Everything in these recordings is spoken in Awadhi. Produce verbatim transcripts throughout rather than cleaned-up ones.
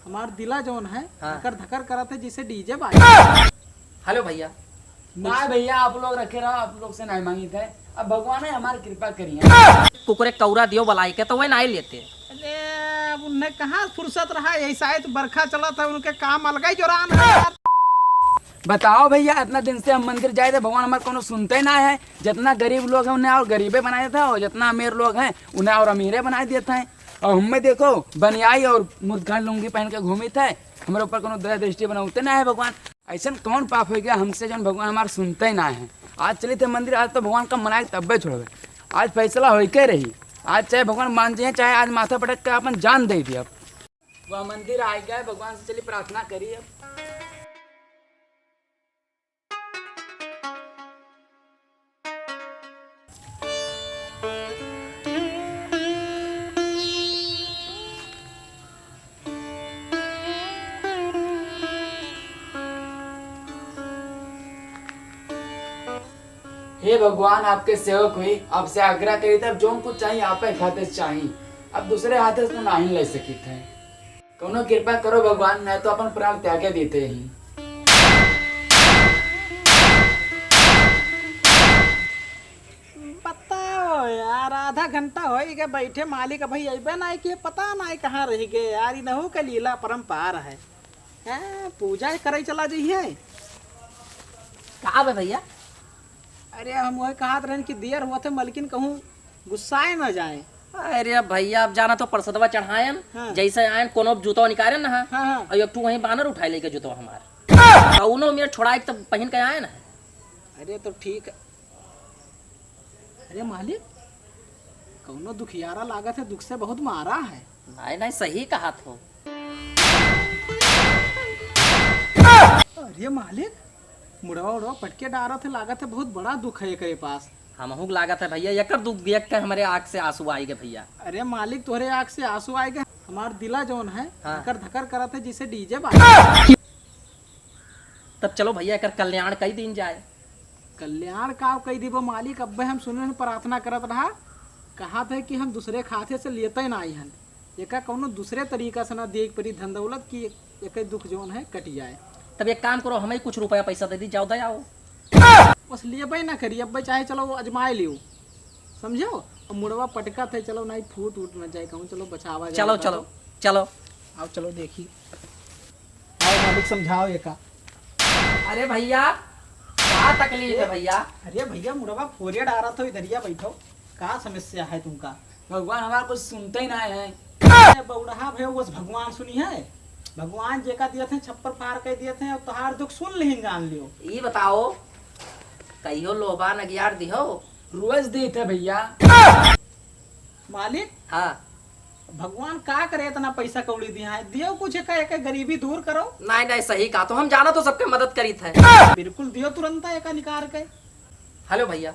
हमार दिला जौन है, हाँ। धकर धकर करत है, जैसे डीजे बाजे। हेलो भैया। ना भैया, आप लोग रखे रहो, आप लोग से नहीं मांगी थे। अब भगवान है, हमार कृपा करिए। कुकुरे कौरा दियो बलाई के, तो वह नहीं लेते। अरे, अब उन्हें कहाँ फुर्सत रहा, यही शायद बरखा चलत है, उनके काम अलग ही जोरान है यार। बताओ भैया, इतना दिन से हम मंदिर जाए थे, भगवान हमार कोनो सुनते ना है। जितना गरीब लोग हैं, उन्हें और गरीबे बनाए देता है, और जितना अमीर लोग हैं, उन्हें और अमीरे बनाए देता है। और हमें देखो, बनियाई और मुर्गा लुंगी पहन के घूमित है, हमारे ऊपर कोनो दया दृष्टि बनाते ना है भगवान। ऐसन कौन पाप हो गया हमसे, जौन भगवान हमार सुनते ना है? आज चली थे मंदिर, आज तो भगवान का मनाए तब्बे छोड़बे। आज फैसला होई के रही, आज चाहे भगवान मान जाए, चाहे आज माथा पटक के अपन जान दे दिया। वह मंदिर आ गया है, भगवान से चली प्रार्थना करी अब। हे भगवान, आपके सेवक हुई, आपसे आग्रह करी तब जौन कुछ चाहिए आपे खातिर चाहिए, अब दूसरे हाथे से तो नहीं ले सकित है। कौनो कृपा करो भगवान, नहीं तो अपन प्राण त्यागे देते ही। बताओ यार, आधा घंटा होई गए बैठे, मालिक अभी अइबे नाई किए, पता नाई कहाँ रह गए यार। इनहू के लीला अपरंपार है। हैं, पूजा करे चला जइहे। का बे भैया? अरे, हम वही कहत रहन कि देर होत है, मलकिन कहूँ गुस्साए ना जाए। अरे भैया, अब जाना तो परसदवा चढ़ायन, हाँ। जैसे आयन कोनो जूतवा निकालेन ना, हाँ, हाँ। और एक ठू वहीं बानर उठाए लेके जूतवा हमार। कौनो मेर छोड़ाए के तब पहिन के आयन है। अरे तो ठीक है। अरे मालिक, कौनो दुखियारा लागत है, दुख से बहुत मारा है। नहीं, नहीं, सही कहत हो। अरे मालिक, मुड़वा उड़वा पटके डारत है, लागत है बहुत बड़ा दुख है एकरे पास। हमहू के लागत है भैया, एकर दुख देख के हमरे आँख से आंसू आइगे भैया। अरे मालिक, तोहरे आँख से आंसू आइगे, हमार दिला जौन है, हाँ। धकर धकर करत है जैसे डीजे बाजे। तब चलो भैया, एकर कल्याण कई दिन जाए। कल्याण का कई दीबो मालिक, अब्बे हम सुने हन प्रार्थना करत रहा, कहत है कि हम दूसरे खाते से लेते ना आई हन, एका कौनो दूसरे तरीका से ना देख पड़ी धन दौलत की एक दुख जौन है कट जाए। तब एक काम करो, हमें कुछ रुपया पैसा दे दी, जाओ दे आओ। बस लेबे ना करी, अब्बे चाहे चलो वो अजमाए लियो, समझो? अब मुड़वा पटकत है, चलो नहीं फूट उट ना जाए कहूँ, चलो बचावा जाए चलो, ना चलो, तो। चलो। आओ चलो देखी। आओ मालिक, समझाओ एका। अरे भैया, का तकलीफ है ए, भैया? अरे भैया, मुड़वा फोरिया डारा तो इधरिया बैठो, का समस्या है तुमका? भगवान हमारा कुछ सुनते ही ना है। अरे बौड़हा भयो, बस भगवान सुनी है। भगवान जेका दियत है, छप्पर फार के दियत है, और तोहार दुख सुन लिहिन, जान लियो। ई बताओ, कहियो लोबान अगियार दिहो? रोज देत है भैया। मालिक, हाँ। भगवान का करे इतना पैसा कौड़ी दिया है, दियो कुछ, एका, एका गरीबी दूर करो। नहीं, नहीं, सही कहा, तो हम जाना तो सबके मदद करीत है। बिल्कुल दियो, तुरंत एका निकाल के। हेलो भैया।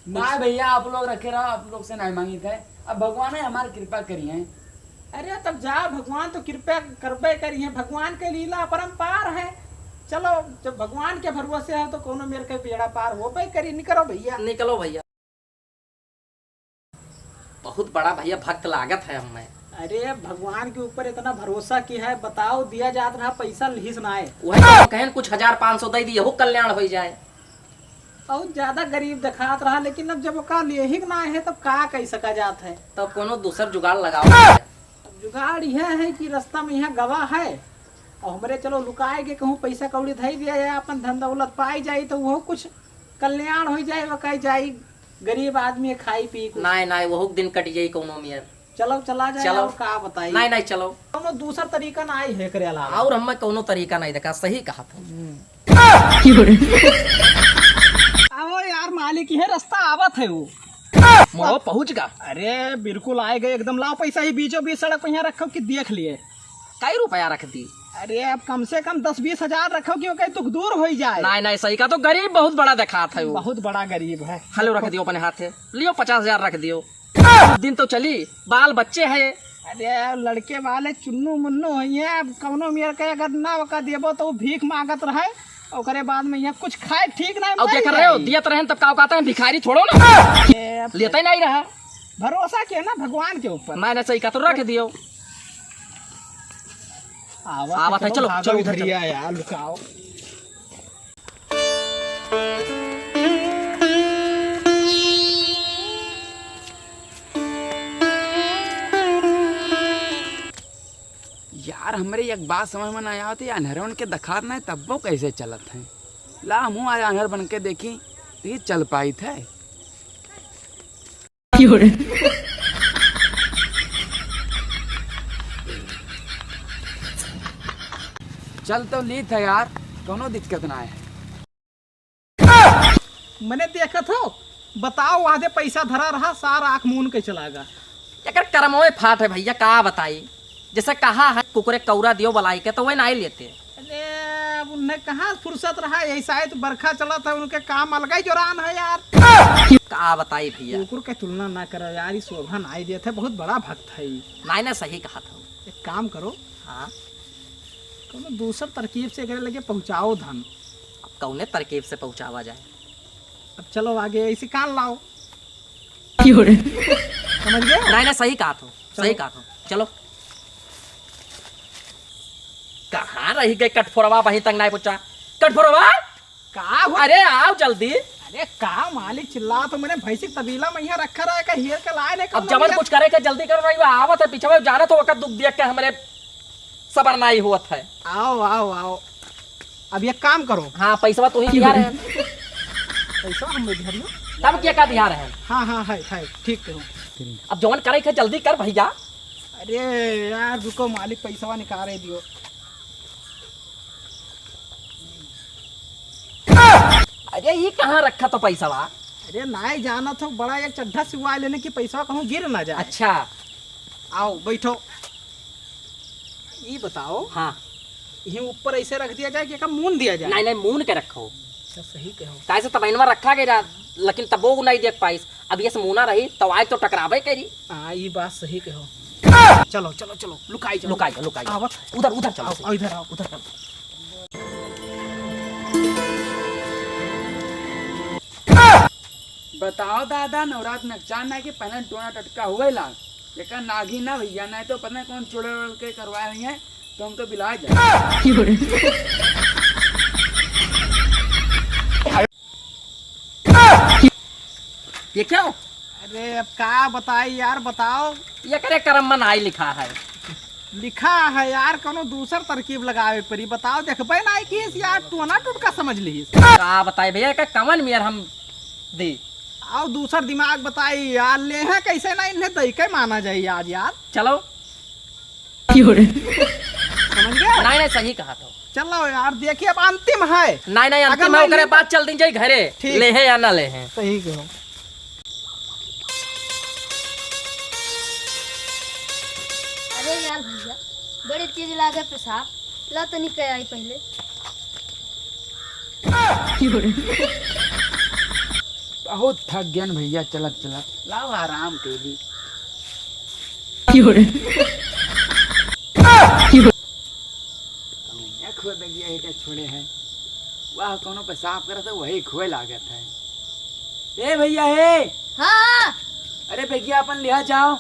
ना भैया, आप लोग रखे रहो, आप लोग से नहीं मांगी थे। अब भगवान है, हमारी कृपा करी है। अरे तब जा, भगवान तो कृपा करबे करी है, भगवान के लीला अपरंपार है। चलो, जब भगवान के भरोसे हो तो कोनो मेर के बेड़ा पार होबे करी। निकलो भैया। निकलो भैया। बहुत बड़ा भैया भक्त लागत है हमें। अरे भगवान के ऊपर इतना भरोसा की है, बताओ, दिया जात रहा पैसा, लिहिस ना है। वही तो कहन, कुछ हजार पाँच सौ दे दिए हो, कल्याण हो जाए। बहुत ज्यादा गरीब देखात रहा, लेकिन अब जब ओका लेहिक ना है, तब का कह सका जात है? तब कोनो दूसर जुगाड़ लगाओ। अब जुगाड़ यह है कि रास्ता में यहाँ गवा है, और हमरे चलो लुकाए के कहूँ पैसा कौड़ी धई दिया जाए, अपन धन दौलत पाई जाई, तो वो कुछ कल्याण हो जाए, वो कह जाई गरीब आदमी खाई पी कुछ। नाय, नाय, वहू दिन कट जाई कौनो मेर। चलो, चला जाए, चलो। और का बताई? नाय, नाय, चलो। कौनो दूसर तरीका ना आई है एकरे अलावा। और हमें कौनो तरीका नहीं देखा, सही कहा था। हम्म। आओ यार, मालिक, ये रास्ता आवत है वो। मोड़ो पहुंच गा। अरे, बिल्कुल आए गए एकदम। लाओ पैसा ही बीचों बीच सड़क पे यहाँ रखो कि देख लिए। कई रुपया रख दी? अरे, अब कम से कम दस बीस हजार रखो कि ओके दुख दूर हो ही जाए। नाय, नाय, सही कहा, तो गरीब बहुत बड़ा देखात है वो। बहुत बड़ा गरीब है। हेलो, रख दियो अपने हाथे, लियो पचास हजार रख दियो। दिन तो चली, बाल बच्चे हैं। अरे, लड़के वाले चुन्नू मुन्नू होइए, अब कौनो मेर के अगर ना ओका देबो तो वो भीख मांगत रहे, ओकरे बाद में यहाँ कुछ खाए ठीक ना अब देख रहे हो, दियत रहे तब का कहते हैं भिखारी थोड़ो ना। ए, अब लेते ही नहीं रहा। भरोसा किया ना भगवान के ऊपर। मैंने सही कहा, तो रख दियो। आवत है, चलो, चलो, इधर चलो। यार, लुकाओ। यार, हमरे एक बात समझ में ना आवत, ये अन्हरवन के दखात ना, तब्बो कैसे चलत हैं? ला, हमहूँ आज अन्हर बन के देखी, ये चल पाइत है। चल तो लीत है यार, कौनो दिक्कत ना है। मने देखत हो, बताओ, वादे पैसा धरा रहा, सार आँख मून के चला गा। एकर करमवे फाट है भइया, का बताई। जैसे कहा है, कुकुरे कौरा दियो बलाई के, तो वह नाई लेते। अरे, अब उन्हें कहाँ फुर्सत रहा, ऐसा है तो बरखा चलत है, उनके काम अलग ही जोरान है यार। का बताई भइया। कुकुर के तुलना ना करो यार, ये शोभा नाई देत है, बहुत बड़ा भक्त है ये। नाई ना, सही कहा था। एक काम करो, हाँ। कौनो दूसर तरकीब से एकरे लगे पहुँचाओ धन। अब कौने तरकीब से पहुँचावा जाए? अब चलो आगे, ऐसे कान लाओ। समझ गए? नहीं, नहीं, सही कहा तो, चलो। सही कहा तो। चलो। कहाँ रही गए कटफोरवा, वहीं तक नहीं पहुँचा। कटफोरवा? का हो? अरे, आओ जल्दी। अरे, का मालिक, चिल्ला तो मैंने भैंसी के तबीला में यहाँ रखा रहा है, का हेर के लाए नहीं, अब कौन जवन मिला? कुछ करे के जल्दी करो, नहीं, वो आवत है पीछे, वो जानत हो, ओकर दुख देख के हमरे सबर नहीं होत है। आओ, आओ, आओ। अब एक काम करो। हाँ, पैसवा तू ही दिया रहे। पैसा हम दे दिया रहे। तब क्या का दिया रहे? हाँ, हाँ, है, है, ठीक कहो। अब जवन करे के जल्दी कर भैया। अरे यार, रुको, मालिक पैसवा निकाले दियो। अरे, ये कहाँ रखा तो पैसवा? अरे, नाई जानत हो, बड़ा एक चड्ढा सिवा लेने की पैसवा कहूँ गिर ना जाए। अच्छा। आओ, बैठो। ई बताओ, हाँ। यहीं ऊपर ऐसे रख दिया जाए कि एका मून दिया जाए? नहीं, नहीं, मून के रखो। अच्छा, सही कहो। काहे से तबहिनवा रखा गया, लेकिन तबो उ नहीं देख पाइस। अब ये से मूना रही, तो आए तो टकराबे करी। हाँ, ई बात सही कहो। चलो, चलो, चलो, लुकाई जाओ। लुकाई जाओ, लुकाई जाओ। आवत है। उधर, उधर चलो। आओ, आओ, इधर आओ। उधर चलो। बताओ दादा, नवरात नकचान ना कि पहले टोना टटका हुए ला। एका नागी ना भैया, नहीं तो पता नहीं कौन चुड़ैल उड़ैल के करवाए हुई हैं, तो हम तो बिला जाए। ये क्या हो? अरे, अब का बताई यार, बताओ। ये करे करम में नाई लिखा है। लिखा है यार, कोनो दूसर तरकीब लगावे परी। बताओ, देखबे नाई किस यार, टोना टुटका समझ लिहिस। का बताई भैया, का कवन मेर हम दी? आओ, दूसर दिमाग बताई यार, लेहे कैसे ना, इन्हें दई के माना जाई आज यार। चलो। समझ गए? नहीं, नहीं, सही कहा तो। चलो यार, देखिए, अब अंतिम है। नहीं, नहीं, अगर अंतिम है, नहीं ओकरे ले तो बाद चल दी जाई घरे। ठीक। लेहे या ना लेहे। सही कहो। अरे यार भैया, बड़ी तेज लागे पेशाब, ला तनी के आई पहले। बहुत थक गयन भैया, चलत चलत। लाओ आराम के ली। कौनिया खोए बेगिया हेटा छोड़े हैं। वाह, कौनो पेशाब करत है, वही खोए लागत है। ए भैया, हे। हाँ, हाँ। अरे बेगिया अपन लिहा जाओ।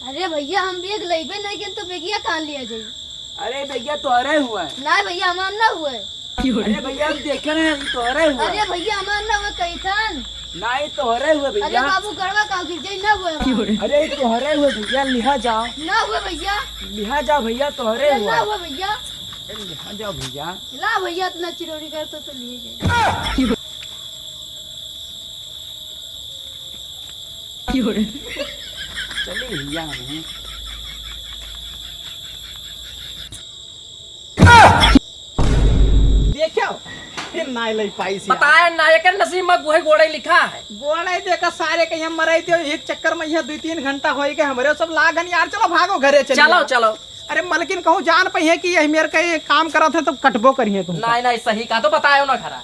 अरे भैया, हम बेग लइबे नहीं किन तो बेगिया कहाँ लिया जाई? अरे बेगिया तोहरे हुआ है। नहीं भैया, हमार ना हुआ है। अरे भैया, हम देखे रहे, ई तोहरे हुआ। अरे भैया, हमार ना हुआ, कही थन। ना, ई तोहरे हुआ अरे भैया। बाबू, गड़वा का गिर जाई, ना हुआ हमार। अरे ई तोहरे हुआ भैया, लिहा जाओ। ना हुआ भैया। लिहा जाओ भैया, तोहरे अरे ना हुआ। हुआ भैया। ए, लिहा जाओ भैया। ला भैया, इतना चिरौरी कर तो, तो लिए जाए। चली भैया, हम हैं। देखो, फिर नाई लई पाई सी। बताए ना, एकर नसीब में गुहे गोड़े लिखा है। गोड़े देखा सारे के यहाँ मराई थे, एक चक्कर में यहाँ दो तीन घंटा होई गए, हमरे सब लागन यार, चलो भागो घरे चलो चलो, यार। चलो। अरे मलकिन कहूँ जान पइहे कि यही मेर कहीं काम करत है तो कटबो करिए तुम। नहीं, नहीं, सही कहा तो बतायो ना घरा।